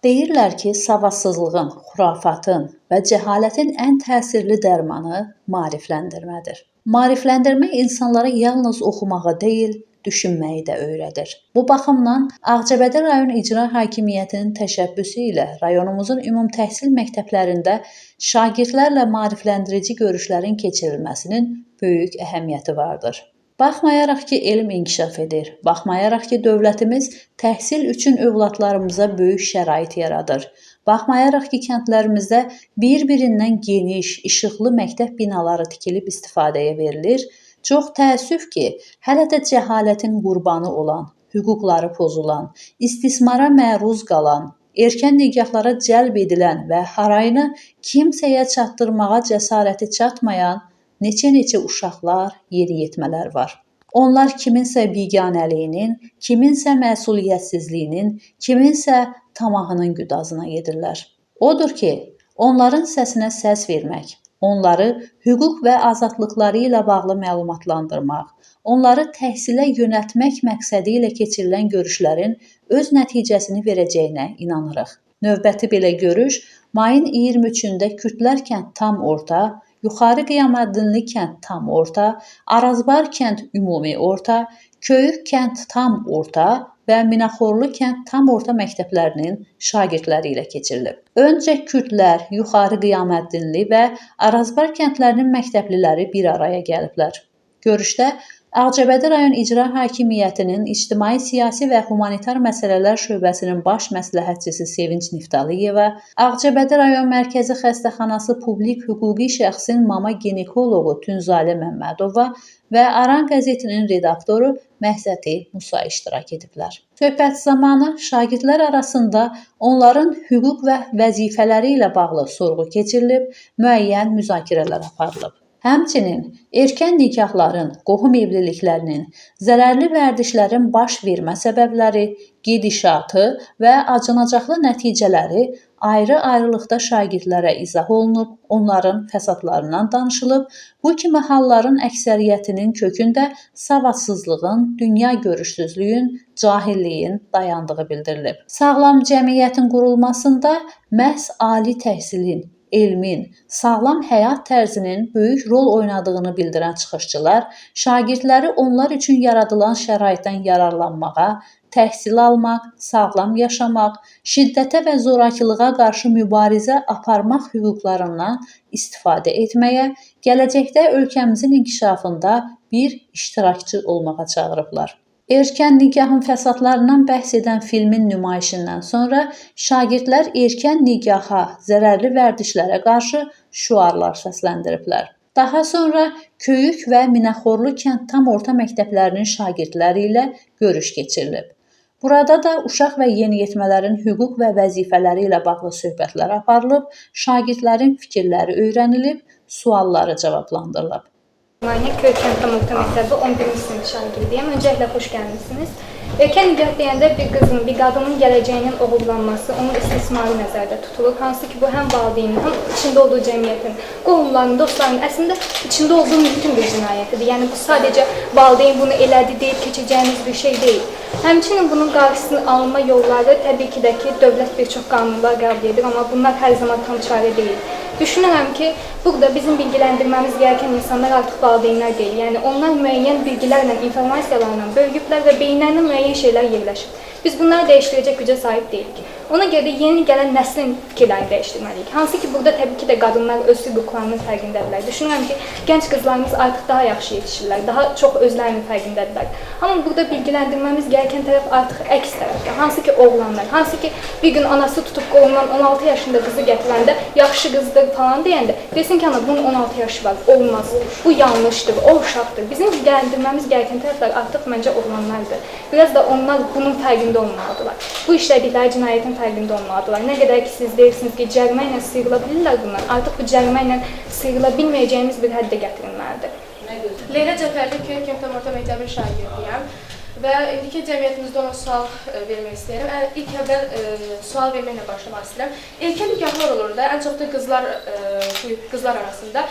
Deyirlər ki, savadsızlığın, xurafatın və cəhalətin ən təsirli dərmanı maarifləndirmədir. Maarifləndirmə insanlara yalnız oxumağı deyil, düşünməyi də öyrədir. Bu baxımdan Ağcabədi rayon İcra Hakimiyyətinin təşəbbüsü ilə rayonumuzun ümumtəhsil məktəblərində şagirdlərlə maarifləndirici görüşlərin keçirilməsinin böyük əhəmiyyəti vardır. Baxmayaraq ki, elm inkişaf edir, baxmayaraq ki, dövlətimiz təhsil üçün övladlarımıza böyük şərait yaradır, baxmayaraq ki, kəndlərimizdə bir-birindən geniş, işıqlı məktəb binaları tikilib istifadəyə verilir, çox təəssüf ki, hələ də cəhalətin qurbanı olan, hüquqları pozulan, istismara məruz qalan, erkən nikahlara cəlb edilən və harayını kimsəyə çatdırmağa cəsarəti çatmayan neçə-neçə uşaqlar, yeniyetmələr var. Onlar kiminsə biganəliyinin, kiminsə məsuliyyətsizliyinin, kiminsə tamahının qüdazına gedirlər. Odur ki, onların səsinə səs vermək, onları hüquq və azadlıqları ilə bağlı məlumatlandırmaq, onları təhsilə yönəltmək məqsədi ilə keçirilən görüşlərin öz nəticəsini verəcəyinə inanırıq. Növbəti belə görüş mayın 23-də Kürtlər kənd tam orta, Yuxarı Qiyaməddinli kənd tam orta, Arazbar kənd ümumi orta, Köyük kənd tam orta və Minaxorlu kənd tam orta məktəblərinin şagirdləri ilə keçirilib. Öncə Kürtlər, Yuxarı Qiyaməddinli və Arazbar kəndlərinin məktəbliləri bir araya gəliblər. Görüşdə Ağcabədi rayon İcra Hakimiyyətinin İctimai, Siyasi və Humanitar Məsələlər Şöbəsinin baş məsləhətçisi Sevinç Niftaliyeva, Ağcabədi rayon Mərkəzi Xəstəxanası Publik Hüquqi Şəxsin mama ginekoloqu Tünzalə Məmmədova və Aran qəzetinin redaktoru Məhsəti Musa iştirak ediblər. Söhbət zamanı şagirdlər arasında onların hüquq və vəzifələri ilə bağlı sorğu keçirilib, müəyyən müzakirələr aparılıb. Həmçinin erkən nikahların, qohum evliliklərinin, zərərli vərdişlərin baş vermə səbəbləri, gedişatı və acınacaqlı nəticələri ayrı-ayrılıqda şagirdlərə izah olunub, onların fəsadlarından danışılıb, bu kimi halların əksəriyyətinin kökündə savadsızlığın, dünya görüşsüzlüyün, cahilliyin dayandığı bildirilib. Sağlam cəmiyyətin qurulmasında məhz ali təhsilin, elmin, sağlam həyat tərzinin böyük rol oynadığını bildirən çıxışçılar şagirdləri onlar üçün yaradılan şəraitdən yararlanmağa, təhsil almaq, sağlam yaşamaq, şiddətə və zorakılığa qarşı mübarizə aparmaq hüquqlarından istifadə etməyə, gələcəkdə ölkəmizin inkişafında bir iştirakçı olmağa çağırıblar. Erkən nikahın fəsadlarından bəhs edən filmin nümayişindən sonra şagirdlər erkən nikaha, zərərli vərdişlərə qarşı şüarlar səsləndiriblər. Daha sonra Köyük və Minaxorlu kənd tam orta məktəblərinin şagirdləri ilə görüş keçirilib. Burada da uşaq və yeniyetmələrin hüquq və vəzifələri ilə bağlı söhbətlər aparılıb, şagirdlərin fikirləri öyrənilib, sualları cavablandırılıb. Mən Köyük kənd tam orta məktəbi 11-ci sinif şagirdiyəm. Öncəliklə xoş gəlmisiniz. Erkən nikah deyəndə bir qızın, bir qadının gələcəyinin oğurlanması, onun istismarı nəzərdə tutulur. Hansı ki, bu həm valideynin, həm içində olduğu cəmiyyətin, qohumların, dostların, əslində içində olduğu mühitin bir cinayətidir. Yəni bu sadəcə valideyn bunu elədi deyib keçəcəyimiz bir şey deyil. Həmçinin bunun qarşısının alınma yolları təbii ki də ki, dövlət bir çox qanunlar qəbul edir, amma bunlar hər zaman tam çarə deyil. Düşünürəm ki, burada bizim bilgiləndirməmiz gereken insanlar artıq valideynlər deyil. Yəni onlar müəyyən bilgilərlə, informasiyalarla böyüyüblər və beyinlərində müəyyən şeylər yerləşib. Biz bunları dəyişdirəcək gücə sahib deyilik. Ona görə də yeni gələn nəslin fikirlərini dəyişdirməliyik. Hansı ki, burada təbii ki də qadınlar öz hüquqlarının fərqindədirlər. Düşünürəm ki, gənc qızlarımız artıq daha yaxşı yetişirlər, daha çox özlərinin fərqindədirlər. Amma burada bilgiləndirməmiz gereken tərəf artıq əks tərəfdir. Hansı ki, oğlanlar, hansı ki, bir gün anası tutub qolundan 16 yaşında qızı gətirəndə yaxşı qızdır falan deyəndə desin ki, ana bunun 16 yaşı var, olmaz. Bu yanlışdır, o uşaqdır. Bizim bilgiləndirməmiz gereken tərəflər artıq məncə oğlanlardır. Biraz da onlar bunun fərqində olmalıdırlar. Bu işlədikləri cinayətin fərqində olmalıdırlar. Nə qədər ki siz deyirsiniz ki, cərimə ilə sıyrıla bilirlər bundan, artıq bu cərimə ilə sıyrıla bilməyəcəyimiz bir həddə gətirilməlidir. Leyla Cəfərli, Köyük kənd tam orta məktəbinin şagirdiyəm və indiki cəmiyyətimizdə ona sual vermək istəyirəm. İlk əvvəl sual verməklə başlamaq istəyirəm. Erkən nikahlar olur da, ən çox da qızlar, qızlar arasında.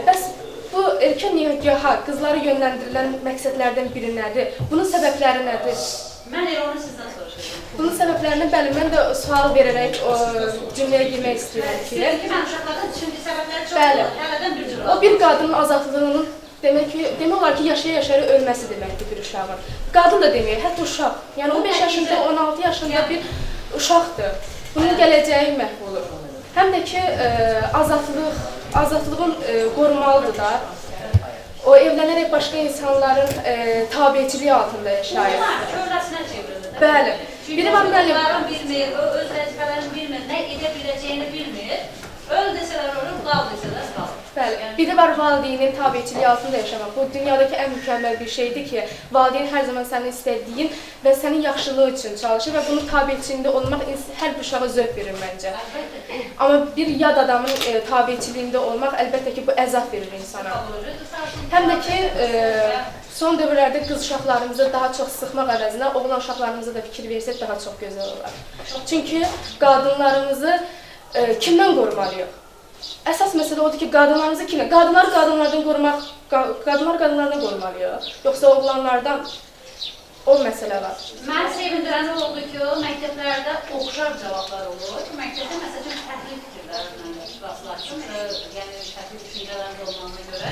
Bəs bu erkən nikaha qızları yönləndirilən məqsədlərdən biri nədir? Bunun səbəbləri nədir? Mən elə onu sizdən soruşacağım. Bunun səbəblərini bəli, mən də sual verərək o cümləyə girmək istəyirəm ki, Çünki mən uşaqlardan çünki səbəbləri çox Bəli. olur. Hələdən bir cür o bir qadının azadlığının demək ki, demək olar ki, yaşaya-yaşaya ölməsi deməkdir bir uşağın. Qadın da deməyək, hətta uşaq. Yəni 15 yaşında, 16 yaşında bir uşaqdır. Bunun gələcəyi məhv olur. Həm də ki, azadlığın qorumalıdır da. O evlənərək başqa insanların tabeçiliyi altında yaşayır. Bunlar köləsinə çevrilir. Bəli. Çünki Biri var müəllim. hüquqlarını bilmir, o öz vəzifələrini bilmir, nə edə biləcəyini bilmir. Öl desələr ölür, qal desələr qalır. Bəli. Bir də var valideynin tabeçiliyi altında yaşamaq. Bu dünyadakı ən mükəmməl bir şeydir ki, valideyn hər zaman sənin istədiyin və sənin yaxşılığı üçün çalışır və bunun tabeçiliyində olmaq hər bir uşağa zövq verir məncə. Amma bir yad adamın tabeçiliyində olmaq əlbəttə ki, bu əzab verir insana. Həm də ki, son dövrlərdə qız uşaqlarımızı daha çox sıxmaq əvəzinə oğlan uşaqlarımıza da fikir versək daha çox gözəl olar. Çünki qadınlarımızı kimdən qorumalıyıq? Əsas məsələ odur ki, qadınlarımızı kimdən? Qadınları qadınlardan qorumaq, qadınlar qadınlardan qorumalıyıq, yoxsa oğlanlardan? O məsələ var. Məni sevindirən o oldu ki, məktəblərdə oxşar cavablar olur ki, məktəbdə məsəl üçün fərqli fikirlərlə rastlaşdım, yəni fərqli düşüncələrdə olmağına görə.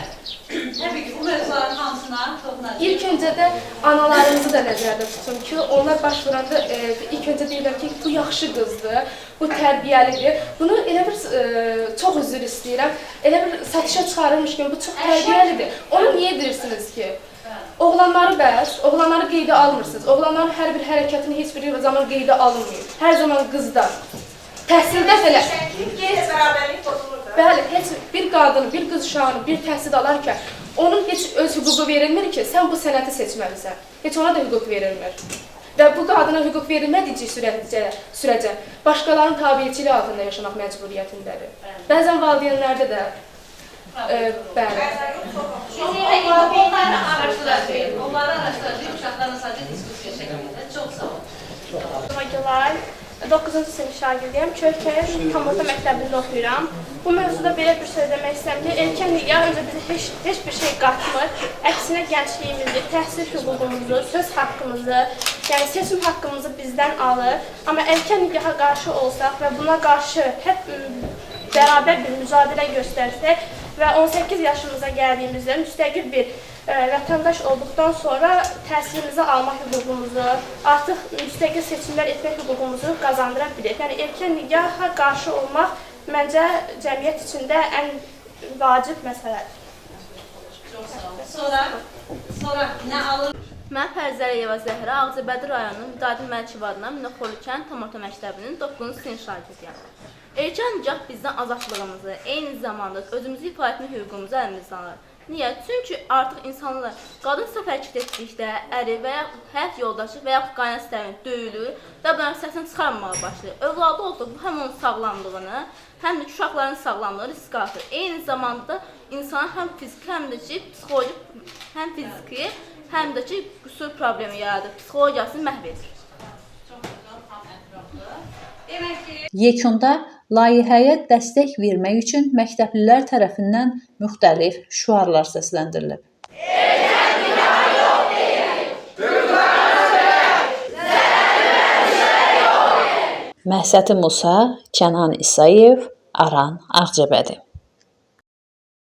Təbii ki, bu mövzuların hamısına toxunacağıq. İlk öncə də analarımızı da nəzərdə tutun ki, onlar baş vuranda ilk öncə deyirlər ki, bu yaxşı qızdır, bu tərbiyəlidir. Bunu elə bir çox üzr istəyirəm, elə bir satışa çıxarılmış kimi bu çox tərbiyəlidir. Onu niyə deyirsiniz ki? Oğlanları bəs, oğlanları qeydə almırsınız. Oğlanların hər bir hərəkətini heç bir zaman qeydə alınmıyor. Hər zaman qızda. Təhsildə belə. Bərabərlik pozulur da. Bəli, heç bir qadını, bir qız uşağını bir təhsil alarkən onun heç öz hüququ verilmir ki, sən bu sənəti seçməlisən. Heç ona da hüquq verilmir. Və bu qadına hüquq verilmədiyi sürəcə başqalarının tabeçiliyi altında yaşamaq məcburiyyətindədir. Bəzən valideynlərdə də bəli. Onları araşdıracağıq. Onları araşdıracağıq. Uşaqlarla sadəcə diskussiya şəklində. Çox sağ olun. Gülay, 9-cu sinif şagirdiyəm. Köykəyin tam orta məktəbində oxuyuram. Bu mövzuda belə bir söz demək istəyirəm ki, erkən nikah öncə bizə heç bir şey qatmır. Əksinə gəncliyimizi, təhsil hüququmuzu, söz haqqımızı, yəni seçim haqqımızı bizdən alır. Amma erkən nikaha qarşı olsaq və buna qarşı hep bərabər bir mücadilə göstərsək və 18 yaşımıza gəldiyimizdə müstəqil bir vətəndaş olduqdan sonra təhsilimizi almaq hüququmuzu, artıq müstəqil seçimlər etmək hüququmuzu qazandıra bilir. Yəni erkən nikaha qarşı olmaq məncə cəmiyyət içində ən vacib məsələdir. Çox sağ olun. Sonra nə alır? Mən Fərzəliyeva Zəhra, Ağcabədi rayonunun Vidadi Məlikov adına Minaxoru kənd tam orta məktəbinin 9-cu sinif şagirdiyəm. Erkən nikah bizdən azadlığımızı, eyni zamanda özümüzü ifadə etmə hüququmuzu əlimizdən alır. Niyə? Çünki artıq insanlar qadın səhv hərəkət etdikdə əri və ya həyat yoldaşı və yaxud qaynanası tərəfindən döyülür və bunların səsini çıxarmamağa başlayır. Övladı olduq, bu həm onun sağlamlığını, həm də uşaqların sağlamlığını riskə atır. Eyni zamanda insanın həm fiziki, həm də ki, psixoloji, həm fiziki, həm də ki, qüsur problemi yaradır, psixologiyasını məhv edir. Çox gözəl, tam ətraflı. Demək ki, Yekunda layihəyə dəstək vermək üçün məktəblilər tərəfindən müxtəlif şüarlar səsləndirilib. Məhsəti Musa, Kənan İsayev, Aran Ağcabədi.